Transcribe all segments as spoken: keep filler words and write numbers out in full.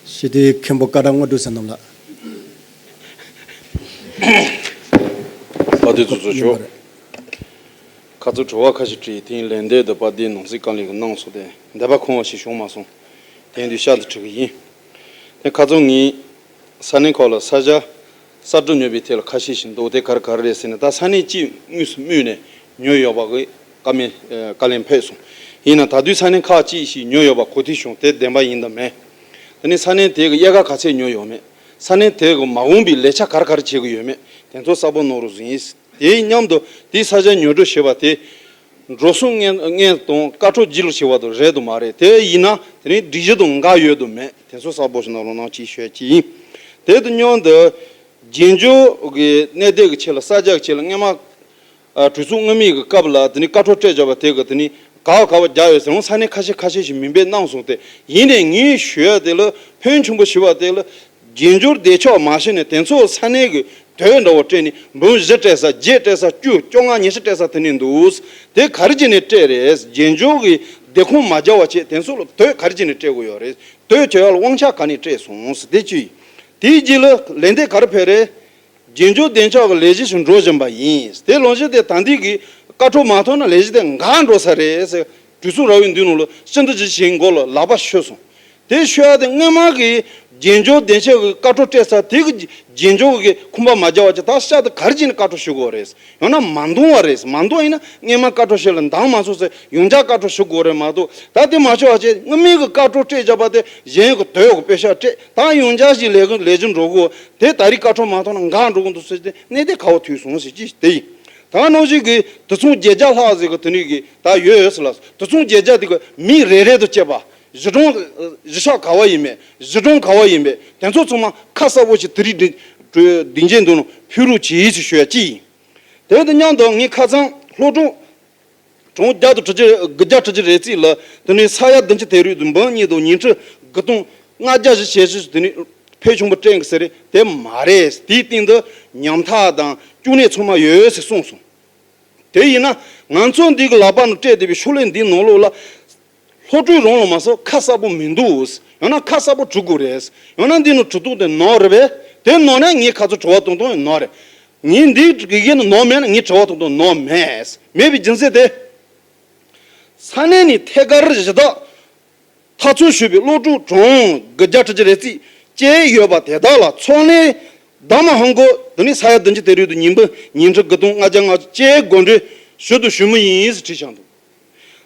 སྤྱི་འཐུས་མཁན་པོ་ཀ་ད་དངོས་གྲུབ་བསོད་ནམས་ལགས། དཔའ་སྡོད་ཚོགས་གཙོ་མཆོག་ཁ་ཚུར་དྲི་བ་ཁ་ཤས་དྲིས། དེའི་ལན་འདེབས་དུ་དཔལ་ལྡན་ནང་སྲིད་བཀའ་བློན་གྱིས་གནང་སོང་སྟེ། འདོད་པ་ཁོང་བ་ཞིག་བྱུང་མ་སོང་། དེ་དུས་ཤག་ཏུ་དྲི་གི་ཡིན། དེ་ཁ་ཚུར་ངས་ས་གནས་ཁག་ལ་ས་ཆ་གསར་སྒྲུབ་ཉོ་བའི་ཐད་ལ་ཁ་ཤས་ཤིག་འདུག་དེ་ག་རེ་ག་རེ་རེད་ཟེར་ན། ད་ས་གནས་གཅིག་དངོས་སུ་སྨོས་ནས་ཉོས་ཡོད་པ་གི་བཀའ་མོལ་ཨ་བཀའ་ལན་ཕེབས་སོང་། ཡིན་ན་ད་དུས་ས་གནས་ཁག་ཅིག་ཞིག་ཉོས་ཡོད་པ་གོ་ཐོས་བྱུང་། དེ་བདེན་པ་ཡིན་དང་མིན། དེ་ནས་ས་གནས་དེ་གི་དབྱེ་ཁག་ག་ཚད་ཉོས་ཡོད་མེད། ས་གནས་དེ་གི་མ་འོངས་པའི་ལས་འཆར་ག་རེ་ག་རེ་བྱེད་ཀྱི་ཡོད་མེད། དེ་ཚོ་གསལ་པོ་གནང་རོགས་ཟེར་ཡིན། དེའི་མཉམ་དུ་དེའི་ས་ཆ་ཉོ་སྒྲུབ་བྱས་པ་དེ། འགྲོ་སོང་དངོས་དངོས་དང་བཀའ་འཁྲོལ་རྒྱུ་ལ་བྱས་པ་དང་རེད་དམ་མ་རེད། དེ་ཡིན་ན་དེ་ནི་སྒྲིག་གཞི་དང་འགལ་ཡོད་དམ་མེད། དེ་ཚོ་གསལ་པོ་ཞིག་གནང་རོགས་གནང་ཅེས་ཞུ་ཡ་གཅིག་ཡིན། དེ་དང་མཉམ་དུ་རྒྱན་འཇོག་གི་གནས་སྡོད་ཀྱི་ཆེད་ལ་ས་ཆ་གི་ཆེད་ལ་སྔོན་མ་ཨ་གྲོས་ཚོགས་སྔོན་མའི་གི་སྐབས་ལ་དེ་ནི་བཀའ་འཁྲོལ་སྤྲད་བྱས་པ་དེ་གི་དེ་ནི་ག་བ་ག་བ་རྒྱག་ཡོད་ཟེར་རུང་ས་གནས་ཁ་ཤས་ཁ་ཤས་ཤིག་མིང་འབོད་གནང་སོང་། དེ་ཡིན་ནའི་ངས་ཞུ་ཡ་དེ་ལ་ཕན་ཆེན་པོ་ཞུ་བ་དེ་ལ། རྒྱན་འཇོག་བདེ་ཆོག་མ་ཤེས་ནས་དེ་ཚོ་ས་གནས་ཀྱི་དོད་འདྲ་བོ་སྤྲད་ནས་འབུམ་བཞི་སྤྲད་ས། བརྒྱད་སྤྲད་ས། བཅུ་བཅོ་ལྔ་ཉི་ཤུ་སྤྲད་ས་དེ་ནས་འདུག་དེ་ག་རེ་བྱས་ནས་སྤྲད་རེད། རྒྱན་འཇོག་གི་བདེ་ཁུངས་མ་རྒྱག་པ་བྱས་དེ་ཚོ་ལ་དོད་ག་རེ་བྱས་ནས་སྤྲད་དགོས་ཡོད་རེད། དོད་བྱེད་ཡག་ལ་དབང་ཆ་ག་ནས་སྤྲད་སོང་ཟེར་དེ་གཅིག་དེའི་རྗེས་ལ་ལན་འདེབས་ག་རེ་ཕེབས་རེད། རྒྱན་འཇོག་བདེ་ཆོག་གི་ལས་གཞི་ཞིག་འགྲོ་བཞིན་པ་ཡིན། དེ་ལོ་གཞི་དེ་ད་ལྟའི་གི་བཀའ་འཁྲོལ་མ་ཐོབ་ན་ལས་གཞི་དེ་འགག་འགྲོ་ས་རེད་ཟེར། གྲོས་ཚོགས་ར་བའི་མདུན་ནང་ལ་སྤྱི་འཐུས་ཅིག་བྱེད་མགོ་ལ་ལག་པ་ཤོར་སོང་། དེ་ཤོར་ཡ་དེ་སྔོན་མ་གི་རྒྱན་འཇོག་བདེ་ཆོག་གི་བཀའ་འཁྲོལ་སྤྲད་ས་དེ་གི་རྒྱན་འཇོག་གི་ཁུངས་པ་མ་རྒྱག་པ་ཅིག་ད་ཤག་ཏུ་ག་རེ་བྱས་ནས་བཀའ་འཁྲོལ་ཞུ་དགོས་རེད། ཡང་ན་མ་འདང་བ་རེད། མ་འདང་ཡིན་ན་སྔོན་མ་བཀའ་འཁྲོལ་ཞུས་ལ་འདང་མ་སོང་ཟེར་ཡང་བསྐྱར་བཀའ་འཁྲོལ་ཞུ་དགོས་རེད་མ་གཏོགས། ད་དེ་མ་ཤོར་བ་བྱས་སྔོན་མའི་གི་བཀའ་འཁྲོལ་སྤྲད་བཞག་པ་དེ་གཞན་གི་དོད་གི་པེ་ཤག་སྤྲད། ད་ཡང་བསྐྱར་ཞིག་ལས་གི་ལས་གཞི་འགྲོ་དགོས། དེ་ད་རེས་བཀའ་འཁྲོལ་མ་ཐོབ་ན་འགག་འགྲོ་གི་འདུག་ཟེར་ཏེ་གནད་དེ་ག་བ་ཐུག་སོང་ཟེར་གྱི་དེ་ཡིན། ད་ནང་བཞིན་གི་དུད་ཚང་བརྒྱད་བརྒྱ་ལྷག་ཟེར་གི་དེ་ནས་གི་ད་ཡོད་ཡོད་ཟེར་ལ། དུད་ཚང་བརྒྱད་བརྒྱ་དེ་གི་མི་རེ་རེ་དང་བཅས་པ། གཞིས་གྲོང་གཞིས་ཆགས་ག་བ་ཡིན་མེད། གཞིས་གྲོང་ག་བ་ཡིན་མེད། དེ་ཚོ་ཚང་མ་ཁ་གསལ་པོ་ཞིག་དེ་རིང་སྡིངས་ཆའི་མདུན་ནང་ཕུལ་རོགས་གྱིས་ཟེར་ཞུ་ཡ་གཅིག་ཡིན། དེ་དང་མཉམ་དུ་ངས་ཁ་སང་སློབ་གྲོགས་གྲངས་བརྒྱ་དང་དྲུག་ཅུ་དགུ་བརྒྱ་དྲུག་ཅུ་རེ་གཅིག་ལ་དེ་ནས་ས་ཡ་བདུན་ཅུ་དེ་རུ་དུ་འབུམ་གཉིས་དང་ཉིས་ཁྲི་དགུ་སྟོང་ལྔ་བརྒྱ་བཞི་བྱས་ཞུས་དེ་ནས་ཕལ་ཆེན་པོ་སྤྲད་གི་ཟེར་རེད། དེ་མ་རེད། དེའི་སྟེང་དུ་ཉམ་ཐག་དང་སྐྱུག་ནད་ཚང་མ་ཡོད་ཟེར་གསུངས་སོང་། དེ་ཡིན་ན་ང་ཚོ་འདི་གི་ལག་པ་ནང་སྤྲད་བསྡད་པའི་ཤོག་ལྷེ་འདིའི་ནང་ལོགས་ལ་སློབ་ཕྲུག་རང་ལ་མ་སོགས་ཁ་གསལ་པོ་མི་འདུག་ཡང་ན་ཁ་གསལ་པོ་བྲི་དགོས་རེད། ཡང་ན་འདི་ནང་བྲི་སྟངས་དེ་ནོར་རེད་པས། དེ་ནོར་ན་ངས་ཁ་ཚོ་དྲི་བ་གཏོང་སྟངས་ནོར་རེད། ངས་འདི་གི་ནང་ནོར་མེད་ན་ངས་དྲི་བ་གཏོང་སྟངས་ནོར་མེད། མེད་པའི་རྒྱུ་མཚན་དེ། ས་གནས་ནས་ཐད་ཀར་གཞི་བདག་མཐའ་འཁྱོངས་ཞུས་པའི་སློབ་ཕྲུག་གྲངས་དགུ་བརྒྱ་དྲུག་ཅུ་རེ་གཅིག་བཅས་ཡོད་པ་དེ་དག་ལ་ཚོང་ལས་བདག་མ་ཧང་གོ་དེ་ནི་ས་ཡ་བདུན་ཅུ་དེ་རུ་དུ་ཉིན་བུ་ཉིན་ཁྲི་དགུ་སྟོང་ལྔ་བརྒྱ་ལྔ་བཅུ་བཅས་བགོ་འགྲེམས་ཞུ་དུ་ཞུ་མུས་ཡིན་ཟེར་བྲིས་བཞག་འདུག་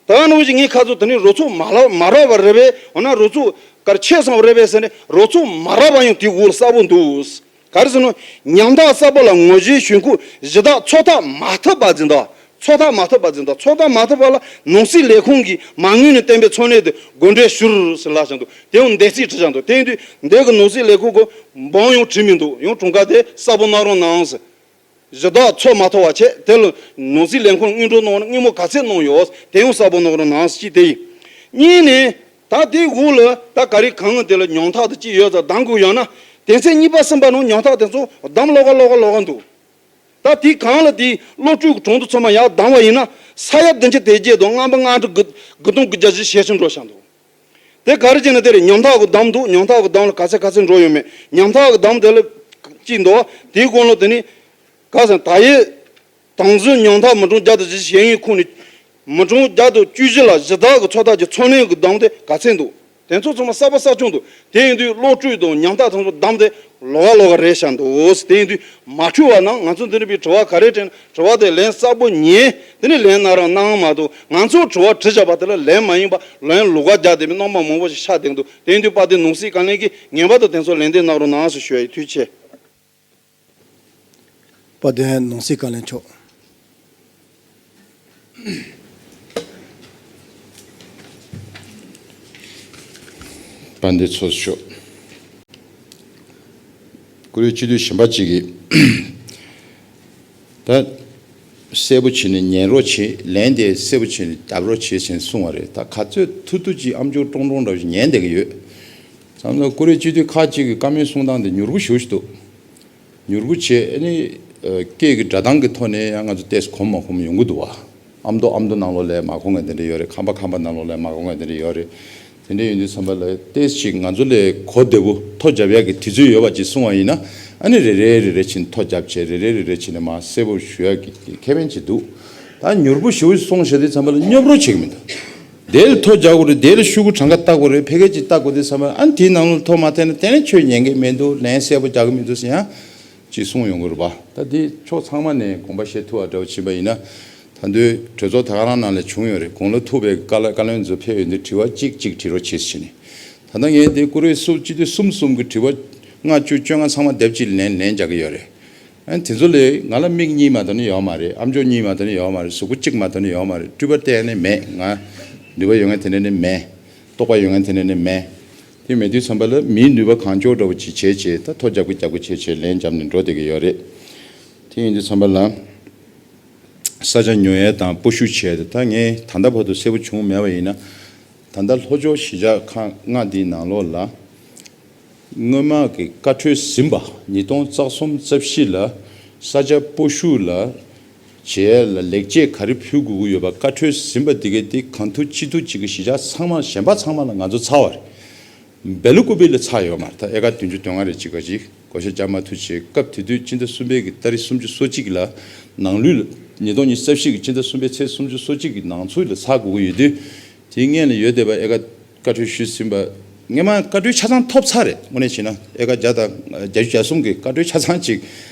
ད་ནང་བཞིན་ངའི་ཁ་ཚོ་དེ་ནི་རོགས་ཚོགས་མ་ལག་མ་རག་པ་རེད་པས། འོ་ན་རོགས་ཚོགས་གར་ཆད་སོང་བ་རེད་པས་ཟེར་ནས་རོགས་ཚོགས་མ་རག་པ་ཡང་དེའི་འོག་ལ་གསལ་པོ་འདུག་ག་རེ་ཟེར་ན། ཉམ་ཐག་གསར་པ་ལ་ངོ་རྒོལ་ཞུ་མཁན་གཞི་བདག་ཚོགས་ཐག་མ་ཐུབ་པ་འཛིན་སྟངས། ཚོགས་ཐག་མ་ཐུབ་པ་འཛིན་སྟངས། ཚོགས་ཐག་མ་ཐུབ་པ་ལ་ནང་སྲིད་ལས་ཁུངས་ཀྱིས་མ་དངུལ་ནས་བཏོན་པའི་ཚོང་ལས་དེ་བགོ་འགྲེམས་ཞུ་རོགས་ཟེར་ལབ་བཞག་འདུག་དེ་ཡང་འདས་ཚིག་བྲིས་བཞག་འདུག་དེ་ཡིན་དུས་འདས་ཀྱི་ནང་སྲིད་ལས་ཁུངས་ཀྱི་འབངས་ཡང་བྲིས་མི་འདུག་ཡང་གྲངས་ཀ་དེ་གསལ་པོ་གནང་རོགས་གནང་ཟེར། གཞི་བདག་ཚོགས་མ་ཐུབ་པ་བྱས། དེ་ལ་ནང་སྲིད་ལས་ཁུངས་སྔོན་འགྲོ་གནང་ན་དངུལ་སྨོན་ག་ཚད་གནང་ཡོད། དེ་ཡང་གསལ་པོ་གནང་རོགས་གནང་ཞེས་དེ་ཡིན། གཉིས་ནས་ད་དེའི་འོག་ལ་ད་ག་རེ་གང་དེ་ལ་ཉམ་ཐག་དེ་ཅི་ཡོད་ཙང་གདམ་དགོས་ཡོད་ན། དེ་ཚེ་གཉིས་པ་གསུམ་པ་ནང་ཉམ་ཐག་དེ་ཚོ་གདམ་ལོག་ག་ལོག་ག་ལོག་ག་འདུག་ད་དེའི་གང་ལ་དེའི་སློབ་ཕྲུག་གི་གྲངས་དུ་ཚང་མ་ཡར་གདམ་བ་ཡིན་ན་ས་ཡ་བདུན་ཅུ་དེ་བརྒྱད་དང་ལྔ་པ་ལྔ་ཁྲི་དགུ་དགུ་སྟོང་དགུ་བརྒྱ་བཞི་ཞེ་ཅིག་འགྲོ་བཞག་འདུག་དེ་ག་རེ་བྱས་ན་དེ་རེད། ཉམ་ཐག་གི་གདམ་འདུག་ཉམ་ཐག་གི་གདམ་ལ་ག་ཚད་ག་ཚད་འགྲོ་ཡོད་མེད། ཉམ་ཐག་གི་གདམ་དེ་ལ་གཅིག་འདུག་དེའི་གོང་ལ་དེ་ནི་ག་ཟེར་ད་ཡོད། དང་ཟིན་ཉམ་ཐག་མི་གྲངས་བརྒྱ་དང་བཞི་བཅུ་ཞེ་གཉིས་ཁོངས་ནས་མི་གྲངས་བརྒྱ་དང་བཅུ་བཞི་ལ་གཞི་བདག་གི་ཚོགས་ཐག་གི་ཚོང་ལས་ཀྱི་གདམ་དེ་ག་ཚད་འདུག་དེ་ཚོ་ཚང་མ་གསལ་པོ་གསལ་རྐྱང་འདུག་དེ་ཡིན་དུས་སློབ་ཕྲུག་དང་ཉམ་ཐག་ཚང་མ་གདམ་དེ་ལོག་ག་ལོག་ག་རེད་བཞག་འདུག་དེ་ཡིན་དུས་མ་འཁྲུལ་བ་གནང་། ང་ཚོ་འདི་འདྲ་བའི་དྲི་བ་ག་རེ་དྲིས་ན་དྲི་བ་དེ་ལན་གསལ་པོ་ཉན། དེ་ནས་ལན་གནང་རོགས་གནང་མ་གཏོགས། ང་ཚོ་དྲི་བ་དྲི་བཞག་པ་དེ་ལ་ལན་མ་ཡིན་པ་ལན་ལོག་ག་རྒྱག་བསྡད་པའི་རྣམ་པ་མང་པོ་ཞིག་ཆགས་བསྡད་འདུག་དེ་ཡིན་དུས་དཔལ་ལྡན་ནང་སྲིད་བཀའ་བློན་གྱིས་ངེས་པར་དུ་དེ་ཚོ་ལན་འདེབས་གནང་རོགས་གནང་ཞེས་ཞུ་ཡ་ཡིན། ཐུགས་རྗེ་ཆེ། དཔལ་ལྡན་ནང་སྲིད་བཀའ་བློན་མཆོག་དཔལ་ལྡན་ཚོགས་གཙོ་མཆོག་བཀུར་འོས་སྤྱི་འཐུས་གཞན་པ་གཅིག་གིས་ད་གསལ་པོ་བྱས་ནས་ཉན་རོགས་བྱེད། ལན་དེ་གསལ་པོ་བྱས་ནས་བརྒྱབ་རོགས་བྱེད་ཟེར་གསུངས་པ་རེད། ད་ག་ཚོད་ཐུབ་ཐུབ་ཅིག་ཨམ་ཅོག་ཀྲོང་ཀྲོང་འདྲ་བོ་ཞིག་ཉན་བསྡད་ཀྱི་ཡོད། བསམ་ན་བཀུར་འོས་སྤྱི་འཐུས་ཁག་ཅིག་གི་བཀའ་མོལ་གསུང་སྟངས་དེ་མྱུར་པོ་ཞེ་པོ་ཞིག་འདུག་མྱུར་པོ་བྱས་ཨ་ནི་སྐད་ཀྱི་སྒྲ་གདངས་ཀྱི་ཐོག་ནས་ཡང་ང་ཚོ་ཏོག་ཙམ་གོམས་མ་གོམས་ཡོང་གི་འདུག་བ། ཨ་མདོ་ཨ་མདོ་ནང་ལོགས་ལ་མ་གོ་མཁན་དེ་འདྲ་ཡོད་རེད། ཁམས་པ་ཁམས་པ་ནང་ལོགས་ལ་མ་གོ་མཁན་དེ་འདྲ་ཡོད་རེད། དེ་འདྲ་ཡིན་དུས་ཙམ་པ་ལ་ཏོག་ཙམ་ཅིག་ང་ཚོ་ལས་གོ་བདེ་པོ་ཐོ་རྒྱབ་ཡག་གི་དུས་ཚོད་ཡོད་པ་ཅིག་གསུངས་པ་ཡིན་ན། ཨ་ནི་རེ་རེ་རེ་རེ་བྱས་ནས་ཐོ་རྒྱབ་བྱས། རེ་རེ་རེ་རེ་བྱས་ནས་མར་གསལ་པོ་ཞུ་ཡག་གི་ཁེ་ཕན་ཅིག་འདུག་ད་མྱུར་པོ་ཞེ་པོ་གསུངས་བཞག་དུས་ཙམ་པ་ལ་སྙོབ་རོགས་བྱེད་ཀྱི་མི་འདུག་དེ་ལ་ཐོ་རྒྱག་དགོས་རེད། དེ་ལ་ཤོག་གུ་གྲངས་ཀ་བཏགས་དགོས་རེད། ཕལ་སྐད་ཅིག་བཏགས་དགོས་དུས་ཙམ་པ་ལ། ཨ་ནི་དེའི་ནང་ལ་ཐོ་མ་བཏང་ན་དེ་ནས་ཁྱོད་ཉན་གི་མི་འདུག་ལན་གསལ་པོ་རྒྱག་གི་མི་འདུག་ཟེར་ཡང་ཅིག་གསུངས་ཡོང་གི་རེད་པ། ད་དེ་ཕྱོགས་ཚང་མ་ནས་དགོངས་པ་བཞེས་ཐུབ་པ་འདྲ་བོ་ཕྱིན་པ་ཡིན་ན། ད་དུང་གྲོས་ཚོགས་ད་ག་རང་ནང་ལ་བྱུང་ཡོད་རེད། དགུང་ལོ་མཐོ་བའི་བཀའ་བླ་བཀའ་བློན་ཚོ་ཕེབས་ཡོང་དུས་དྲི་བ་གཅིག་གཅིག་དྲི་རོགས་བྱེད་ཟེར་ནས། ད་ལྟ་ངས་དེ་བཀུར་འོས་སུ་སྤྱི་འཐུས་གསུམ་གསུམ་གྱི་དྲི་བ་ལྔ་བཅུ་བཅོ་ལྔ་ཚང་མ་སྡེབ་གཅིག་ལན་ལན་རྒྱག་གི་ཡོད་རེད། ཨ་ནི་དེ་ཚོ་ལས་ང་ལ་མིག་གཉིས་མ་གཏོགས་ནི་ཡོད་མ་རེད། ཨམ་ཅོག་གཉིས་མ་གཏོགས་ནི་ཡོད་མ་རེད། གཟུགས་པོ་གཅིག་མ་གཏོགས་ནི་ཡོད་མ་རེད། སྤྲུལ་པ་གཏན་ནས་མེད། ང་ནུས་པ་ཡོད་མཁན་དེ་འདྲ་ནི་མེད། རྟོགས་པ་ཡོད་མཁན་དེ་འདྲ་ནི་མེད། དེ་མེད་དུས་ཙམ་པ་ལ་མིའི་ནུས་པ་གང་ལྕོགས་འདྲ་བོ་ཅིག་བྱས་བྱས། ད་ཐོ་རྒྱག་དགོས་རྒྱག་དགོས་བྱས་བྱས་ལན་བརྒྱབ་ནས་འགྲོ་བསྡད་ཀྱི་ཡོད་རེད། དེ་ཡིན་དུས་ཙམ་པ་ལ། ས་ཆ་ཉོ་ཡས་དང་སྤོ་བཤུད་བྱས་ཏེ། ད་ངས་ད་ལྟ་བར་དུ་གསལ་པོ་བྱུང་མེད་པ་ཡིན་ན། ད་ལྟ་ལྷོ་ཕྱོགས་གཞིས་ཆགས་ཁག་ལྔ་འདིའི་ནང་ལོགས་ལ། སྔོན་མ་གི་བཀའ་འཁྲོལ་ཟིན་པ། ཉིས་སྟོང་རྩ་གསུམ་རྩ་བཞི་ལ་ས་ཆ་སྤོ་བཤུད་ལ་བྱས་ལ་ལེགས་སྐྱེས་ག་རེ་ཕུལ་དགོས་ཀྱི་ཡོད་པ། བཀའ་འཁྲོལ་ཟིན་པ་འདི་གའི་འདི་གང་ཐུབ་ཅི་ཐུབ་ཅིག་གི་གཞིས་ཆགས་ཚང་མ་གཞན་པ་ཚང་མ་ལ་ང་ཚོ་ཚར་བ་རེད། སྦེལ་ཀོབ་ལ་ཚར་ཡོད་མ་རེད། ད་ཨེ་ཀར་བདུན་ཅུ་དོན་ལྔ་རེ་གཅིག་ག་གཅིག་བགོ་བཤའ་རྒྱག་མ་ཐུབ་བྱས། སྐབས་དེ་དུས་སྤྱི་ཟླ་གསུམ་པའི་གི་ཏ་རིག་སུམ་ཅུ་སོ་གཅིག་ལ་ནང་ལུས་ལ། ཉིས་སྟོང་ཉི་ཤུ་རྩ་བཞི་གི་སྤྱི་ཟླ་གསུམ་པའི་ཚེས་སུམ་ཅུ་སོ་གཅིག་གི་ནང་ཚུད་ལ་ཚར་དགོས་ཀྱི་ཡོད་དུས། དེའི་སྔོན་ལ་ཡོད་བསྡད་པ་ཨེ་ཀར་བཀའ་འཁྲོལ་ཞུས་ཟིན་པ། སྔོན་མ་བཀའ་འཁྲོལ་ཆ་ཚང་ཐོབ་ཚར་རེད། དངོས་གནས་བྱས་ན་ཨེ་ཀར་བརྒྱ་དང་བརྒྱད་ཅུ་གྱ་གསུམ་གི་བཀའ་འཁྲོལ་ཆ་ཚང་ཅིག་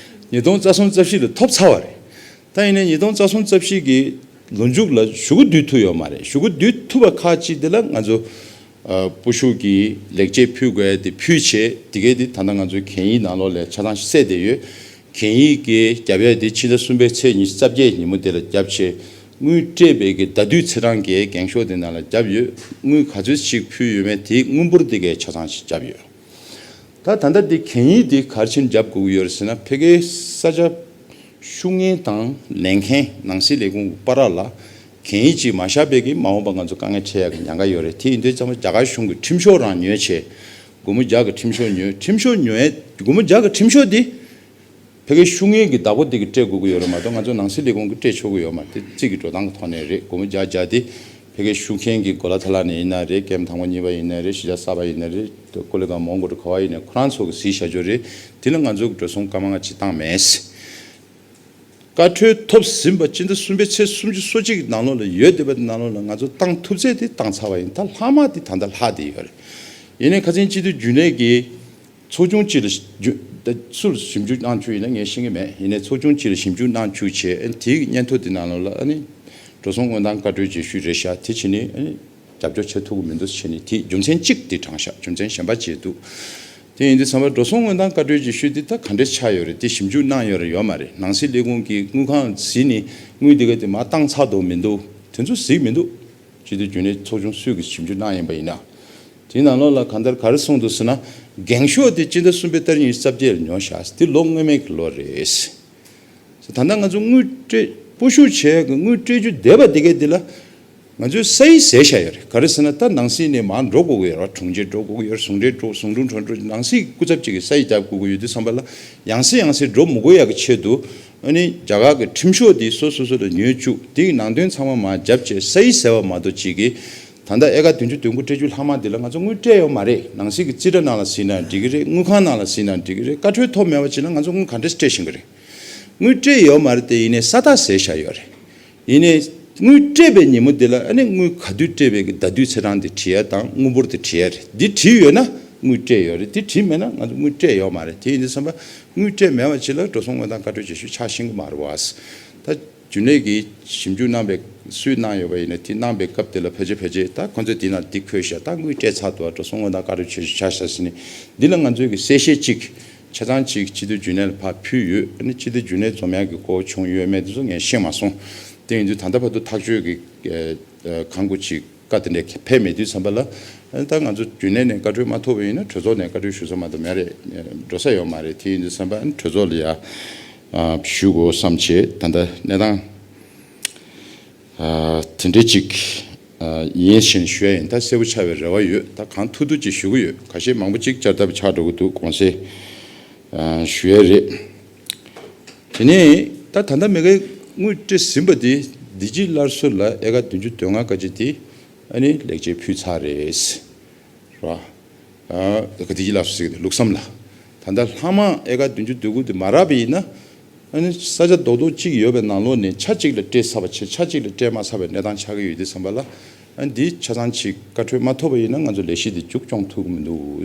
ཉིས་སྟོང་རྩ་གསུམ་རྩ་བཞི་ལ་ཐོབ་ཚར་བ་རེད། ད་ཡིན་ནའི་ཉིས་སྟོང་རྩ་གསུམ་རྩ་བཞི་གི་ལོ་མཇུག་ལ་གཞུག་གུ་བསྡུ་ཐུབ་ཡོད་མ་རེད། གཞུག་གུ་བསྡུ་ཐུབ་པ་ཁག་ཅིག་དེ་ལ་ང་ཚོ་ཨ་སྤོ་བཤུད་ཀྱི་ལེགས་སྐྱེས་ཕུལ་དགོས་ཡ་དེ་ཕུལ་བྱས། དེ་གའི་དེ་ད་ལྟ་ང་ཚོའི་གན་ཡིག་ནང་ལོགས་ལ་ཆ་ཚང་གསལ་བསྡད་ཡོད། གན་ཡིག་གི་རྒྱབ་ཡ་དེ་ཕྱི་ཟླ་གསུམ་པའི་ཚེས་ཉི་ཤུ་རྩ་བརྒྱད་ཉིན་མོ་དེ་ལ་བརྒྱབ་བྱས། དངུལ་སྤྲད་པའི་གི་ཟླ་དུས་ཚེས་གྲངས་ཀྱི་འགེངས་ཤོག་དེ་ནང་ལ་བརྒྱབ་ཡོད། དངུལ་ག་ཚོད་ཅིག་ཕུལ་ཡོད་མེད་དེའི་དངུལ་འབོར་དེ་གའི་ཆ་ཚང་ཞིག་བརྒྱབ་ཡོད། ད་ད་ལྟ་འདི་གན་ཡིག་འདི་ག་རེ་བྱས་ནས་རྒྱབ་དགོས་ཀྱི་ཡོད་རེད་ཟེར་ན། ཕ་གིའི་ས་ཆ་བཤུག་གཉེར་དང་ལེན་མཁན་ནང་སྲིད་ལས་ཁུངས་བར་ལ་གན་ཡིག་ཅིག་མ་བཞག་པའི་གི་མ་འོངས་པ་ང་ཚོ་དཀའ་ངལ་འཕྲད་ཡག་གི་ཉེན་ཁ་ཡོད་རེད། དེ་ཡིན་དུས་ཙམ་པ་རྒྱ་གར་གཞུང་གི་ཁྲིམས་ཤོག་རང་ཉོས་བྱས། སྒོར་མོ་བརྒྱ་གི་ཁྲིམས་ཤོག་ཉོས། ཁྲིམས་ཤོག་ཉོས། སྒོར་མོ་བརྒྱ་གི་ཁྲིམས་ཤོག་འདི་ཕ་གིའི་བཤུག་གཉེར་གྱི་བདག་པོ་དེ་གིས་སྤྲད་དགོས་ཀྱི་ཡོད་རེད་མ་གཏོགས། ང་ཚོ་ནང་སྲིད་ལས་ཁུངས་ཀྱིས་སྤྲད་ཆོག་གི་ཡོད་མ་རེད། དེ་རྩིས་ཀྱི་འགྲོ་སྟངས་ཀྱི་ཐོག་ནས་རེད། སྒོར་མོ་བརྒྱ་བརྒྱ་དེ་ཕ་གིའི་བཤུག་མཁན་གྱི་གོ་ལ་ཐ་ལ་ནས་ཡིན་ན་རེད། ཀེམ་དང་པོ་གཉིས་པ་ཡིན་ན་རེད། གཞིས་ཆགས་གསར་པ་ཡིན་ན་རེད། ཀོ་ལི་གྷལ་མོན་གྷོ་རེད། ག་པར་ཡིན་ནའི་ཁོ་རང་ཚོ་གིས་གཟིགས་བཞག་ཆོག་རེད། དེ་ལ་ང་ཚོ་གིས་འགྲོ་སོང་སྐར་མ་ལྔ་ཅིག་བཏང་མེད། བཀའ་འཁྲོལ་ཐོབ་ཟིན་པ་སྤྱི་ཟླ་གསུམ་པའི་ཚེས་སུམ་ཅུ་སོ་གཅིག་གི་ནང་ལོགས་ལ་ཡོད་བསྡད་པ་དེ་ནང་ལོགས་ལ་ང་ཚོ་བཏང་ཐུབ་ཚད་དེ་བཏང་ཚར་བ་ཡིན། ད་ལྷག་མ་དེ་ད་ལྟ་ལྷག་བསྡད་ཡོད་རེད། ཡིན་ནའི་ཁ་སང་སྤྱི་འཐུས་རྒྱུན་ལས་ཀྱིས་ཚོགས་ཆུང་གཅིག་ལ་ཞིབ་འཇུག་ད་སུ་ལ་ཞིབ་འཇུག་གནང་བཅུག་ཡིན་ན་ངས་ཤེས་ཀྱི་མེད། ཡིན་ནའི་ཚོགས་ཆུང་གཅིག་ལ་ཞིབ་འཇུག་གནང་བཅུག་བྱས། ཨ་ནི་དེའི་སྙན་ཐོ་དེ་ནང་ལོགས་ལ་ཨ་ནི་འགྲོ་སོང་དངུལ་གཏོང་བཀའ་འཁྲོལ་རྗེས་ཤུལ་རེད་ཤག་དེ་བྱས་ནས་ཨ་ནི་རྒྱབ་སྐྱོར་བྱེད་ཐུབ་ཀྱི་མི་འདུག་བྱས་ནས། དེ་རྒྱུ་མཚན་གཅིག་དེ་དྲངས་ཤག་རྒྱུ་མཚན་གཞན་པ་བྱས་འདུག་དེ་ཡིན་དུས་ཙམ་པ་འགྲོ་སོང་དངུལ་གཏོང་བཀའ་འཁྲོལ་རྗེས་ཤུལ་དེ་ད་ག་འདྲས་ཆགས་ཡོད་རེད། དེ་ཞིབ་འཇུག་གནང་ཡོད་རེད་ཡོད་མ་རེད། ནང་སྲིད་ལས་ཁུངས་ཀྱིས་དངུལ་ཁང་གཟིགས་ནས་དངུལ་དེ་ག་དེ་མར་བཏང་ཚར་འདུག་མི་འདུག་དེ་ཚོ་གཟིགས་མི་འདུག་སྤྱི་འཐུས་རྒྱུན་ལས་ཚོགས་ཆུང་སུས་ཀྱིས་ཞིབ་འཇུག་གནང་ཡིན་པ་ཡིན་ན། དེའི་ནང་ལོགས་ལ་གང་ལྟར་ག་རེ་གསུངས་འདུག་ཟེར་ན། འགེངས་ཤོག་དེ་སྤྱི་ཟླ་གསུམ་པའི་ཏ་རིག་ཉི་ཤུ་རྩ་བརྒྱད་ལ་ཉོས་ཤག་དེ་ལོ་སྔོན་མའི་གི་ལོ་རེད། ད་ལྟ་ང་ཚོ་དངུལ་སྤྲད་སྤོ་བཤུད་བྱས་གི་དངུལ་སྤྲད་རྒྱུ་བསྡད་པ་དེ་གའི་དེ་ལ་ང་ཚོས་ས་ཡིག་བཟོས་བཞག་ཡོད་རེད། ག་རེ་ཟེར་ན། ད་ནང་སྲིད་ནས་མར་འགྲོ་དགོས་ཀྱི་ཡོད་རེད། དྲུང་ཆེ་འགྲོ་དགོས་ཀྱི་ཡོད་རེད། ཟུང་འབྲེལ་འགྲོ། ཟུང་དྲུང་དྲུང་འགྲོ། ནང་སྲིད་སྐུ་ཚབ་ཅིག་གིས་ས་ཡིག་རྒྱག་དགོས་ཀྱི་ཡོད་དུས་ཙམ་པ་ལ། ཡང་སེ་ཡང་སེ་འགྲོ་མི་དགོས་ཡག་གི་ཆེད་དུ། ཨ་ནི་རྒྱ་གར་གྱི་ཁྲིམས་ཤོག་འདི་སོ་སོ་སོ་ལ་ཉོས་བཅུག་དེའི་ནང་དོན་ཚང་མ་མར་བརྒྱབ་བྱས་ས་ཡིག་ཟེར་བ་མ་གཏོགས་ཅིག་གིས། ད་ལྟ་ཨེ་ཀར་བདུན་ཅུ་དོན་དགུ་སྤྲད་རྒྱུ་ལྷག་མ་འདི་ལ་ང་ཚོ་དངུལ་སྤྲད་ཡོད་མ་རེད། ནང་སྲིད་ཀྱི་རྩིས་ཁྲ་ནང་ལ་གཟིགས་ན་འགྲིག་གི་རེད། དངུལ་ཁང་ནང་ལ་གཟིགས་ན་འགྲིག་གི་རེད། བཀའ་འཁྲོལ་ཐོབ་མེད་པ་བྱས་ན་ང་ཚོ་དངུལ་ག་འདྲས་སྤྲད་བཞིན་གི་རེད། དངུལ་སྤྲད་ཡོད་མ་རེད་དེ། ཡིན་ནའི་ས་རྟགས་བཟོས་བཞག་ཡོད་རེད། ཡིན་ནའི་དངུལ་སྤྲད་པའི་ཉིན་མོ་འདི་ལ་ཨ་ནི་དངུལ་ག་དུས་སྤྲད་པའི་གི་ཟླ་དུས་ཚེས་གྲངས་དེ་བྲིས་ཡ་དང་དངུལ་འབོར་དེ་བྲིས་ཡ་རེད། འདི་བྲིས་ཡོད་ན་དངུལ་སྤྲད་ཡོད་རེད། འདི་བྲིས་མེད་ན་ང་ཚོ་དངུལ་སྤྲད་ཡོད་མ་རེད། དེ་ཡིན་དུས་ཙམ་པ་དངུལ་སྤྲད་མེད་པ་ཅིག་ལ་འགྲོ་སོང་དངུལ་གཏོང་བཀའ་འཁྲོལ་རྗེས་ཤུལ་ཆགས་ཤེས་ཀྱི་མ་རེད་བ། ད་རྒྱུན་ལས་ཀྱིས་ཞིབ་འཇུག་གནང་བའི་སུས་གནང་ཡོད་པ་ཡིན་ན། དེ་གནང་བའི་སྐབས་དེ་ལ་ཕལ་ཆེར་ཕལ་ཆེར་ད་ཁོ་ཚོས་དེ་ནང་འདི་འཁོད་ཤག་ད་དངུལ་སྤྲད་ཚར་འདུག་འགྲོ་སོང་དངུལ་གཏོང་བཀའ་འཁྲོལ་རྗེས་ཤུལ་ཆགས་ཤག་ཟེར་ནས། འདི་ལ་ང་ཚོས་ཀྱི་གསལ་བཤད་ཅིག་ཆ་ཚང་ཅིག་སྤྱི་འཐུས་རྒྱུན་ལས་ལ་ཕར་ཕུལ་ཡོད། ཨ་ནི་སྤྱི་འཐུས་རྒྱུན་ལས་འཛོམས་ཡག་གི་གོ་བྱུང་ཡོད་མེད་དེ་ཚོ་ངས་ཤེས་མ་སོང་། དེ་ཡིན་དུས་ད་ལྟ་བར་དུ་ཐག་གཅོད་ཀྱི་ཨ་ཨ་གང་དགོས་ཅིག་བཀའ་དེ་འདྲ་ཕེབས་མེད་དུས་ཙམ་པ་ལ། ཨ་ནི་ད་ང་ཚོ་རྒྱུན་ལས་ནས་བཀའ་འཁྲོལ་མ་ཐོབ་པ་ཡིན་ན་གྲོས་ཚོགས་ནས་བཀའ་འཁྲོལ་ཞུ་ས་མ་གཏོགས་མེད་རེད། འགྲོ་ས་ཡོད་མ་རེད། དེ་ཡིན་དུས་ཙམ་པ་ཨ་ནི་གྲོས་ཚོགས་ལ་ཡ་ཨ་ཞུ་དགོས་བསམ་བྱས། ད་ལྟ་གནས་སྟངས་ཨ་དེ་འདྲ་ཅིག་ཨ་ཡིན་ཞེས་ཞུ་ཡ་ཡིན། ད་གསལ་པོ་ཆགས་པའི་རེ་བ་ཡོད། ད་གང་ཐུབ་ཐུབ་ཅིག་ཞུ་གི་ཡོད། ཁ་ཤས་མང་པོ་ཅིག་བསྐྱར་ལྡབ་ཆགས་འགྲོ་གི་འདུག་གོང་གསལ་ཨ་ཞུ་ཡ་རེད། དེ་ནས་ད་ད་ལྟ་མ་གིར་དངུལ་སྤྲད་ཟིན་པ་དེ་བདེ་སྐྱིད་སླར་གསོ་ལ་ཨེ་ཀར་བདུན་ཅུ་དོན་ལྔ་ག་ཅིག་དེ་ཨ་ནི་ལེགས་སྐྱེས་ཕུལ་ཚར་རེད། ར། ཨ་ག་དེ་ཅི་ལ་སུ་ཟེར་གི་དེ་ལུགས་བསམ་ལ། ད་ལྟ་ལྷག་མ་ཨེ་ཀར་བདུན་ཅུ་དོན་དགུ་དེ་མ་རག་པ་ཡིན་ན། ཨ་ནི་ས་ཆ་རྡོག་རྡོག་གཅིག་ཡོད་པའི་ནང་ལོགས་ནས་ཆ་གཅིག་ལ་སྤྲད་ཚར་བ་བྱས། ཆ་གཅིག་ལ་སྤྲད་མ་ཚར་བའི་གནས་སྟངས་ཆགས་ཀྱི་ཡོད་དུས་ཙམ་པ་ལ། ཨ་ནི་འདི་ཆ་ཚང་ཅིག་བཀའ་འཁྲོལ་མ་ཐོབ་པ་ཡིན་ན་ང་ཚོ་ལས་གཞི་འདི་མཇུག་སྐྱོང་ཐུབ་ཀྱི་མི་འདུག་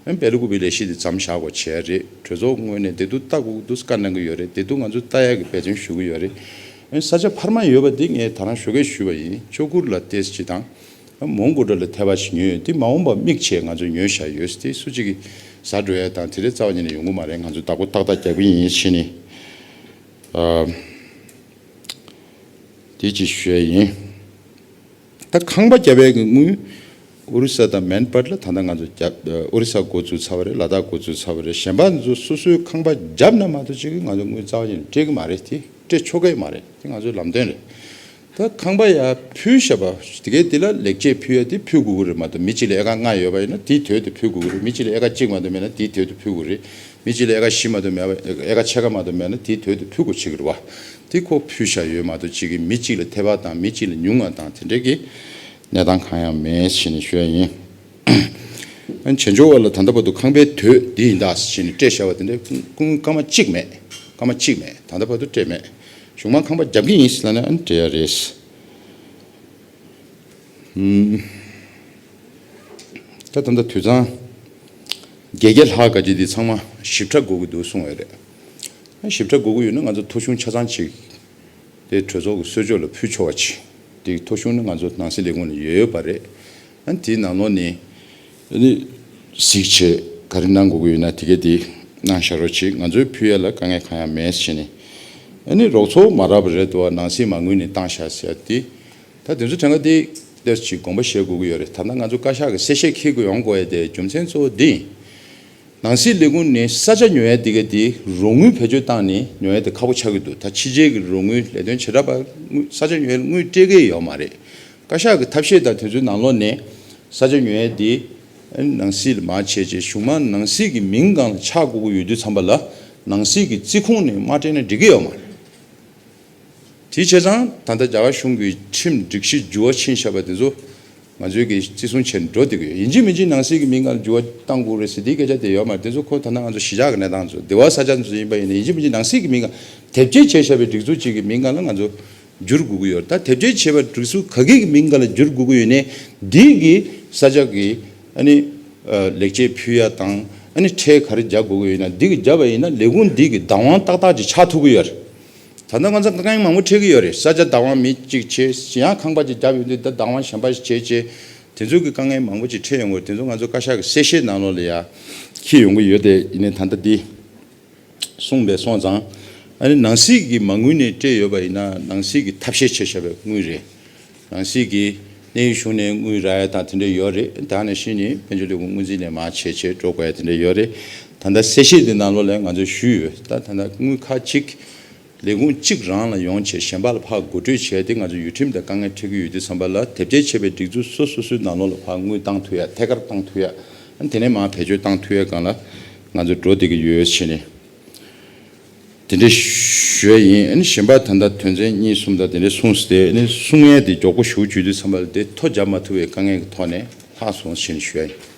ཨ་ནི་སྦེལ་ཀོབ་པའི་ལས་གཞི་འདི་མཚམས་བཞག་དགོས་བྱས་རེད། གྲོས་ཚོགས་ངོས་ནས་བདེ་སྡུག་ལྟ་དགོས་འདུག་བཀའ་གནང་གི་ཡོད་རེད། བདེ་སྡུག་ང་ཚོ་ལྟ་ཡག་གི་འབད་བརྩོན་ཞུ་གི་ཡོད་རེད། ཨ་ནི་ས་ཆ་འཕར་མ་ཡོད་པ་འདི་ངས་ད་རང་ཞོགས་ཀས་ཞུས་པ་ཡིན། ཆོས་སྒར་ལ་ཏོག་ཙམ་ཅིག་དང་། མོན་གྷོ་ལ་ཐེ་བ་ཞིག་ཉོས་ཡོད། དེ་མ་འོངས་པ་དམིགས་བྱས་ང་ཚོས་ཉོས་བཞག་ཡོད། དེ་སུ་གཅིག་གིས་ཟ་འགྲོ་ཡ་དང་དེ་འདྲའི་རྩ་བ་ཉིད་ནས་ཡོང་གི་མ་རེད། ང་ཚོས་བདག་པོ་ཏག་ཏག་རྒྱག་གི་ཡིན་ཞེས་ནས། ཨ། དེ་ཅིག་ཞུ་ཡ་ཡིན། ད་ཁང་པ་བརྒྱབ་པའི་གི་དངུལ་ཨོ་རི་ས་དང་མན་པར་ལ་ད་ལྟ་ང་ཚོ་བརྒྱབ། ཨོ་རི་ས་འགོ་བཙུགས་ཚར་བ་རེད། ལ་དྭགས་འགོ་བཙུགས་ཚར་བ་རེད། གཞན་པ་ཚོ་སོ་སོའི་ཁང་པ་བརྒྱབ་ན་མ་གཏོགས་ཅིག་གིས་ང་ཚོ་དངུལ་རྩ་བ་ཉིད་ནས་སྤྲད་གི་མ་རེད། དེ་སྤྲད་ཆོག་གི་མ་རེད། དེ་ང་ཚོའི་ལམ་སྟོན་རེད། ད་ཁང་པ་ཡར་ཕུལ་བཞག་པ་དེ་གའི་དེ་ལ་ལེགས་སྐྱེས་ཕུལ་ཡ་དེ་ཕུལ་དགོས་ཀྱི་རེད་མ་གཏོགས། མི་གཅིག་ལ་ཨེ་ཀར་ལྔ་ཡོད་པ་ཡིན་ན་དེའི་དོད་དུ་ཕུལ་དགོས་ཀྱི་རེད། མི་གཅིག་ལ་ཨེ་ཀར་གཅིག་མ་གཏོགས་མེད་ན་དེའི་དོད་དུ་ཕུལ་དགོས་རེད། མི་གཅིག་ལ་ཨེ་ཀར་བཞི་མ་གཏོགས་མེད་པ། ཨེ་ཀར་ཕྱེད་ཀ་མ་གཏོགས་མེད་ན་དེའི་དོད་དུ་ཕུལ་དགོས་བྱེད་ཀྱི་རེད་བ། དེ་ཁོ་ཕུལ་བཞག་ཡོད་མ་གཏོགས་གཅིག་གིས་མི་གཅིག་ལ་ཐེ་བ་དང་མི་གཅིག་ལ་ཉུང་བ་དང་དེ་འདྲའི་གི་གནས་སྟངས་གང་ཡང་མེད་ཞེས་ནས་ཞུ་ཡ་ཡིན། ཨ་ནི་བྱེས་འབྱོར་བ་ལ་ད་ལྟ་བར་དུ་ཁང་པའི་དོད་འདི་ཡིན་ད་ཞེས་ནས་སྤྲད་བཞག་པ་དེ་འདྲའི་དངུལ་སྐར་མ་གཅིག་མེད། སྐར་མ་གཅིག་མེད། ད་ལྟ་བར་དུ་སྤྲད་མེད། གཞུག་མ་ཁང་པ་རྒྱབ་ཀྱི་ཡིན་ཟེར་ལབ་ན་ཨ་ནི་སྤྲད་ཡ་རེད། ཨུམ། ད་ད་ལྟ་དུད་ཚང་བརྒྱད་བརྒྱ་ལྷག་ག་ཅིག་འདི་ཚང་མ་ཞིབ་ཕྲ་དགོས་ཀྱི་འདུག་གསུངས་ཡོད་རེད། ཞིབ་ཕྲ་དགོས་ཀྱི་ཡོད་ན་ང་ཚོ་ཐོ་གཞུང་ཆ་ཚང་ཅིག་དེ་གྲོས་ཚོགས་ཀྱི་གསོལ་ལྕོག་ལ་ཕུལ་ཆོག་པ་ཅིག་དེ་ཐོ་གཞུང་ནི་ང་ཚོ་ནང་སྲིད་ལས་ཁུངས་ལ་ཡོད་ཡོད་པ་རེད། ཨ་ནི་དེའི་ནང་ལོགས་ནས་ཨ་ནི་གཟིགས་བྱས་ག་རེ་གནང་དགོས་ཀྱི་ཡོད་ན་དེ་གས་དེ་གནང་བཞག་རོགས་བྱེད། ང་ཚོའི་ཕུལ་ཡ་ལ་དཀའ་ངལ་གང་ཡང་མེད་ཟེར་ནས། ཨ་ནི་རོགས་ཚོགས་མ་རག་པ་རེད་འདུག་བ། ནང་སྲིད་མ་དངུལ་ནས་བཏང་བཞག་ཟེར་ཡ་དེ། ད་དེ་ཚོ་གྲངས་ཀ་དེ་ཏོག་ཙམ་ཅིག་དགོངས་པ་བཞེས་དགོས་ཀྱི་ཡོད་རེད། ད་ལྟ་ང་ཚོ་བཀའ་ཤག་གིས་གསལ་བཤད་འཁྱེར་དགོས་ཡོང་དགོས་ཡ་དེ་རྒྱུ་མཚན་གཙོ་བོ་འདི་ཡིན། ནང་སྲིད་ལས་ཁུངས་ནས་ས་ཆ་ཉོ་ཡ་དེ་ག་དེ་རོགས་དངུལ་བེད་སྤྱོད་བཏང་ནས་ཉོ་ཡ་དེ་ཁག་པོ་ཆགས་ཀྱི་འདུག་ད་ཕྱི་རྒྱལ་གྱི་རོགས་དངུལ་ལས་དོན་བྱེ་བྲག་པ་དངུལ་ས་ཆ་ཉོ་ཡ་དངུལ་སྤྲད་ཀྱི་ཡོད་མ་རེད། བཀའ་ཤག་གི་ཐབས་ཤེས་དང་དེ་ཚོའི་ནང་ལོགས་ནས་ས་ཆ་ཉོ་ཡ་དེ་ནང་སྲིད་ལ་མར་བྱས་རྗེས་གཞུག་མ་ནང་སྲིད་ཀྱི་མིང་སྒང་ལ་ཆགས་དགོས་ཀྱི་ཡོད་དུས་ཙམ་པ་ལ་ནང་སྲིད་ཀྱི་རྩིས་ཁོངས་ནས་མ་སྤྲད་ན་འགྲིག་གི་ཡོད་མ་རེད། དེ་བྱས་ཙང་ད་ལྟ་རྒྱ་གར་གཞུང་གི་ཁྲིམས་སྒྲིག་གཞི་འགྱུར་བ་ཕྱིན་བཞག་པ་དེ་ཚོ་ང་ཚོའི་གི་བརྩི་སྲུང་བྱས་ནས་འགྲོ་བསྡད་ཀྱི་ཡོད། ཡིན་གཅིག་མིན་གཅིག་ནང་སྲིད་ཀྱི་མིང་སྒང་ལ་འགྱུར་བ་བཏང་དགོས་རེད་ཟེར་དེའི་སྐད་ཆ་དེ་ཡོད་མ་རེད། དེ་ཚོ་ཁོ་ད་ལྟ་ང་ཚོ་གཞིས་ཆགས་ཀྱི་གནས་སྟངས་ཚོ་སྡེ་བ་ས་ཆ་ཚོ་ཡིན་པ་ཡིན་ན་ཡིན་གཅིག་མིན་གཅིག་ནང་སྲིད་ཀྱི་མིང་སྒང་དེབ་སྐྱེལ་བྱས་བཞག་པའི་སྒྲིག་འཛུགས་གཅིག་གི་མིང་སྒང་ལ་ང་ཚོ་འགྱུར་དགོས་ཀྱི་ཡོད་རེད། ད་དེབ་སྐྱེལ་བྱས་པའི་སྒྲིག་འཛུགས་ག་གི་གི་མིང་སྒང་ལ་འགྱུར་དགོས་ཀྱི་ཡོད་ནའི་འདི་གི་ས་ཆ་གི་ཨ་ནི་ལེགས་སྐྱེས་ཕུལ་ཡ་དང་ཨ་ནི་ཁྲལ་ག་རེ་རྒྱག་དགོས་ཀྱི་ཡོད་ན་འདི་གི་བརྒྱབ་པ་ཡིན་ན་ལས་ཁུངས་འདི་གི་བདག་དབང་ཏག་ཏག་ཅིག་ཆགས་ཐུབ་ཀྱི་ཡོད་རེད། ད་ལྟ་ང་ཚོ་དཀའ་ངལ་མང་པོ་འཕྲད་ཀྱི་ཡོད་རེད། ས་ཆ་བདག་དབང་མི་གཅིག་བྱས་ཡང་ཁང་པ་ཅིག་བརྒྱབ་ཡོང་དུས་ད་བདག་དབང་གཞན་པ་ཞིག་བྱས་བྱས་དེ་ཚོ་གི་དཀའ་ངལ་མང་པོ་ཅིག་འཕྲད་ཡོང་གི་རེད། དེ་ཚོ་ང་ཚོ་བཀའ་ཤག་གི་གསལ་བཤད་ནང་ལོགས་ལ་ཡ་འཁྱེར་ཡོང་གི་ཡོད་དེ་ཡིན་ནའི་ད་ལྟ་འདི་གསུངས་པས་སོང་ཙང་ཨ་ནི་ནང་སྲིད་ཀྱི་མ་དངུལ་ནས་སྤྲད་ཡོད་པ་ཡིན་ན་ནང་སྲིད་ཀྱི་ཐབས་ཤེས་བྱས་བཞག་པའི་དངུལ་རེད། ནང་སྲིད་ཀྱི་གནས་ཡུལ་གཞུང་ནས་དངུལ་རག་ཡ་དང་དེ་འདྲ་ཡོད་རེད། ད་ནང་བཞིན་ནི་དཔལ་འབྱོར་ལས་ཁུངས་དངུལ་རྩིས་ནས་མར་བྱས་བྱས་འགྲོ་དགོས་ཡ་དེ་འདྲ་ཡོད་རེད། ད་ལྟ་གསལ་བཤད་འདི་ནང་ལོགས་ལ་ང་ཚོས་ཞུས་ཡོད། ད་ད་ལྟ་དངུལ་ཁག་གཅིག་ལས་ཁུངས་གཅིག་རང་ལ་ཡོང་བྱས་གཞན་པ་ལ་ཕར་བགོ་སྤྲོད་བྱས་ཏེ་ང་ཚོ་ཡུལ་ཁྲིམས་དང་དཀའ་ངལ་འཕྲད་ཀྱི་ཡོད་དུས་ཙམ་པ་ལ་དེབ་སྐྱེལ་བྱས་པའི་སྒྲིག་འཛུགས་སོ་སོ་སོའི་ནང་ལོགས་ལ་ཕར་དངུལ་བཏང་ཐུབ་ཡ་ཐད་ཀར་བཏང་ཐུབ་ཡ། ཨ་ནི་དེ་ནས་མར་བེད་སྤྱོད་བཏང་ཐུབ་ཡ་སྒང་ལ་ང་ཚོ་འགྲོ་བསྡད་ཀྱི་ཡོད་ཟེར་ནས་དེ་འདྲ་ཞུ་ཡ་ཡིན། ཨ་ནི་གཞན་པ་ད་ལྟ་དོན་ཚན་གཉིས་གསུམ་དང་དེ་འདྲ་གསུངས་ཏེ་ཨ་ནི་གསུང་ཡ་དེ་མགྱོགས་པོ་ཞུ་བཅུག་དུས་ཙམ་པ་ལ་དེ་ཐོ་རྒྱབ་མ་ཐུབ་པའི་དཀའ་ངལ་གྱི་ཐོག་ནས་ལྷག་སོང་ཟེར་ནས་ཞུ་ཡ་ཡིན།